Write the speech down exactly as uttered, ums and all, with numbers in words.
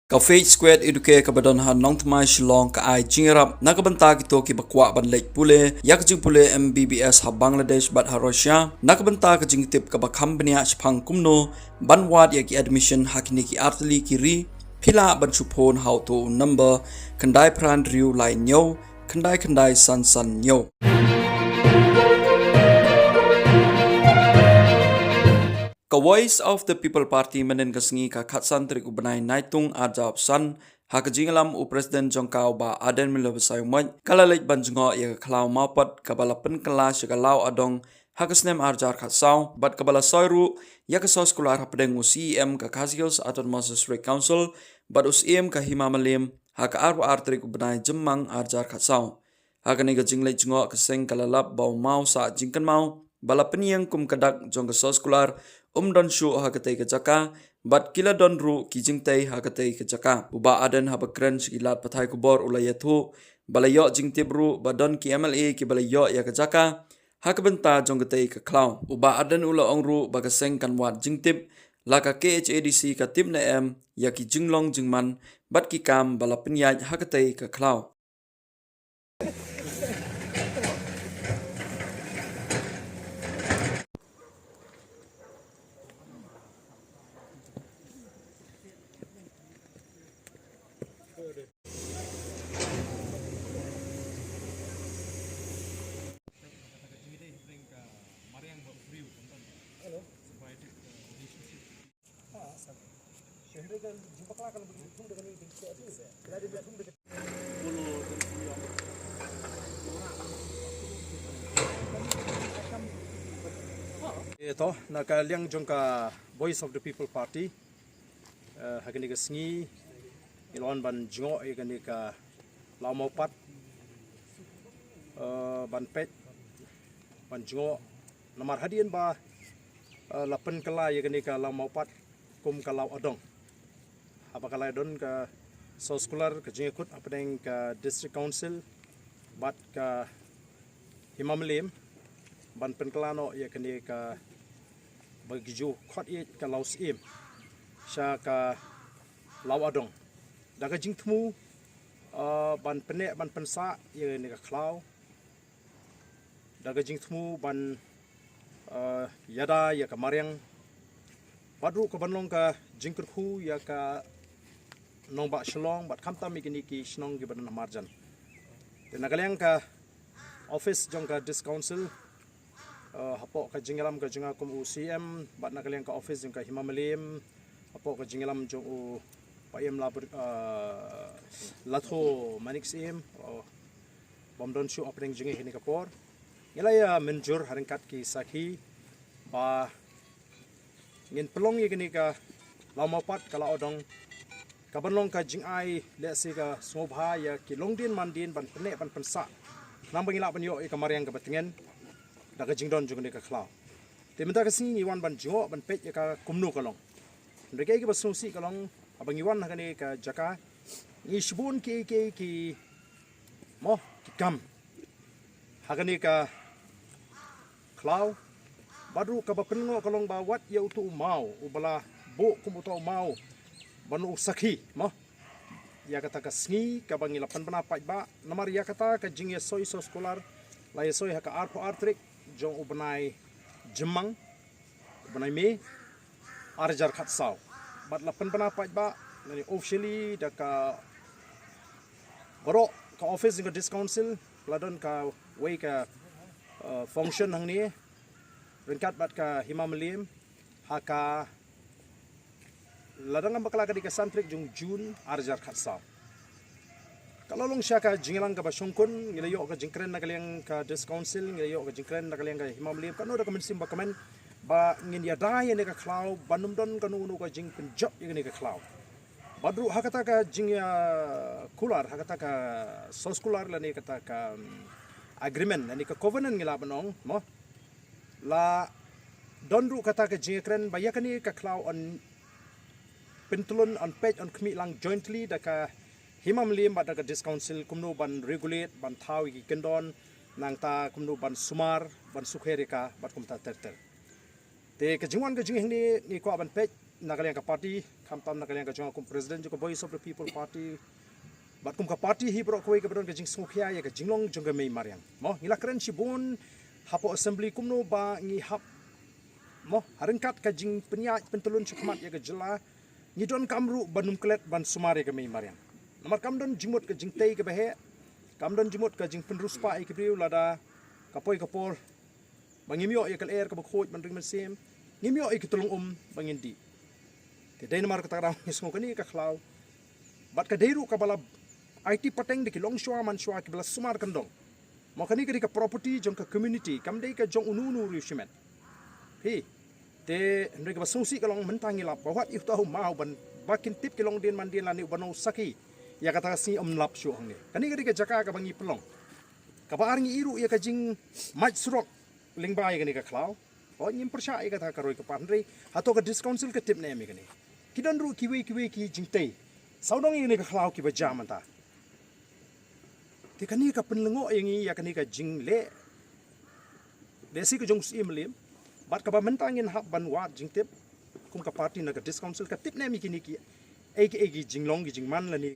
Ka Faith Square Educare kaba don ha Nongthymmai Shillong ka ai jingïarap na ka bynta kito kiba kwah ban leit pule ïa ka jingpule M B B S ha Bangladesh bad ha Russia, na ka bynta ka jingtip kaba kham bniah shaphang kumno ban wad ïa ki admission ha kine ki artylli ki ri. Phi lah ban shu phone ha uto u number khyndai phra hynriew lai hynñiew khyndai khyndai san san hynñiew. Ka Voice of the People Party mynhynnin ka sngi ka khatsan tarik u bnai Naitung arhajar arphew san, ha ka jingïalam u President jong ka u Bah Ardent Miller Basaiawmoit, ka la leit ban jngoh ïa ka khlaw Mawpat kaba la pynkylla sha ka Law Adong ha ka snem arhajar khatsaw bad kaba la soi ruh ïa ka soskular hapdeng u C E M ka Khasi Hills Autonomous District Council bad u Syiem ka Hima Mylliem ha ka arphew ar tarik u bnai Jymmang arhajar khatsaw. Ha kane ka jingleit jngoh ka seng ka la lap ba u maw Sah Jingkynmaw ba la pynïeng kum ka dak jong ka soskular um don shuh ha katei ka jaka bad ki la don ruh ki jingtei ha katei ka jaka. U Bah Ardent haba kren sha ki lad pathai khubor u la ïathuh ba la ïoh jingtip ruh ba don ki M L A kiba la ïoh ïa ka jaka ha ka bynta jong katei ka khlaw. U Bah Ardent u la ong ruh ba ka seng kan wad jingtip, la ka K H A D C ka tip ne em ïa ki jinglong jingman bad ki kam ba la pynïaid ha katei ka khlaw. Eh, to, na ka liang jong ka Voice of the People Party, eh, ha kane ka sngi, ngi la wan ban jngoh ïa kane ka Law Mawpat, eh, ban peit, ban jngoh, namar hadien ba, eh, la pynkylla ïa kane ka Law Mawpat kum ka Law Adong. Haba ka la don ka soskular ka jingïakut hapdeng ka District Council bad ka Hima Mylliem ban pynkylla noh ïa kane kaba ki ju khot ïa ka Law Syiem sha ka Law Adong. Da ka jingthmu, eh, ban pynneh ban pynsah ïa kane ka khlaw. Da ka jingthmu ban, eh, ïada ïa ka mariang. Bad ruh ka ban long ka jingkyrkhu ïa ka nongbah Shillong bad khamtam ïa kine ki shnong kiba don ha marjan. Te na ka liang ka office jong ka District Council, eh, hapoh ka jingïalam ka jong nga kum u C M, bad na ka liang ka office jong ka Hima Mylliem, hapoh ka jingïalam jong u Paiem Labor, eh, Latho Manik Syiem, eh, bym don shuh hapdeng jong ngi ha kane ka por. Ngi la ïa mynjur ha ryngkat ki sakhi ba ngin pynlong ïa kane ka Law Mawpat ka Law Adong, ka ban long ka jingai lehse ka sngewbha ïa ki longdien mandien ban pynneh ban pynsah khnang ba ngin lah ban ïoh ïa ka mariang kaba tngen da ka jingdon jong kane ka khlaw. Te mynta ka sngi ngi wan ban jngoh ban peit ïa ka kumno ka long. Hynrei kaei kaba sngewsih ka long, haba ngi wan ha kane ka jaka, ngi shibun kiei kiei ki, mo, ki kam ha kane ka khlaw. Bad ruh kaba pynlong ka long ba wat ïa uto u maw uba la buh kum uto u maw ban u sakhi, mo, ïa kata ka sngi kaba ngi la pynbna paidbah, namar ïa kata ka jingïasoi soskular la ïasoi ha ka arphew ar tarik jong u bnai Jymmang, u bnai May, arhajar khatsaw. Bad la pynbna paidbah, lane officially da ka baroh ka office jong ka District Council, la don kawei ka, eh, function hangne ryngkat bad ka Hima Mylliem ha ka, la dang bakla ka dei ka san tarik jong June arhajar khatsaw. Ka la long sha ka jingïalang kaba shongkun, ngi la ïoh ka jingkren na ka liang ka District Council, ngi la ïoh ka jingkren na ka liang ka Hima Mylliem, kano da ka mynsiem ba kmen ba ngin ïada ïa kane ka khlaw, ban ym don kano kano ka jingpynjop ïa kane ka khlaw. Bad ruh ha kata ka jingïakular, ha kata ka soskular lane kata ka, um, agreement lane ka covenant ngi lah ban ong, mo, la don ruh kata ka jingïakren ba ïa kane ka khlaw yn pyntlun, yn peit, yn khmih lang jointly da ka Hima Mylliem bad da ka District Council kumno ban regulate, ban thaw ïa ki kyndon, nangta kumno ban sumar, ban sukher ïa ka bad kumta ter ter. Te ka jingwan ka jingïahangne ngi kwah ban peit na ka liang ka party, khamtam na ka liang ka jong nga kum president jong ka Voice of the People Party, bad kum ka party hi baroh kawei kaba don ka jingsngewkhia ïa ka jinglong jong ka mei mariang. Mo, ngi la kren shibun hapoh assembly kumno ba ngi hap, mo, ha ryngkat ka jingpynïaid pyntlun shakhmat ïa ka jylla, ngi donkam ruh ban ym klet ban sumar ïa ka mei mariang. Namar kam don jingmut ka jingtei kaba heh, kam don jingmut ka jingpynriewspah ïa ki briew lada ka poi ka por ba ngim ïoh ïa ka lyer kaba khuid ban ring mynsiem, ngim ïoh ïa ki tyllong um ba ngin dih. Te dei namar kata ka daw ngi sngew kane ka khlaw, bad ka dei ruh kaba la aiti pateng da ki longshuwa manshuwa kiba la sumar kyndong. Mo, kane ka dei ka property jong ka community, kam dei ka jong uno uno u riewshimet. Hi. Te hynrei kaba sngewsih ka long mynta ngi lap ba wat ïa uta u maw ban ba kin tip ki longdien mandien lane u ba nong sakhi ïa kata ka sngi ym lap shuh hangne. Kane ka dei ka jaka kaba ngi pynlong. Kaba ar ngi ïohi ruh ïa ka jingmait surok lyngba ïa kane ka khlaw. Hooid, ngim pyrshah ïa kata ka roi ka par, hynrei hato ka District Council ka tip ne em ïa kane? Ki don ruh kiwei kiwei ki jingtei sawdong ïa kane ka khlaw kiba jia mynta. Te kane ka pynlyngngoh ïa ngi ïa kane ka jingleh lehse ka jong u Syiem Mylliem, bad kaba mynta ngin hap ban wad jingtip kum ka party na ka District Council, ka tip ne em ïa kine kiei kiei ki jinglong ki jingman lane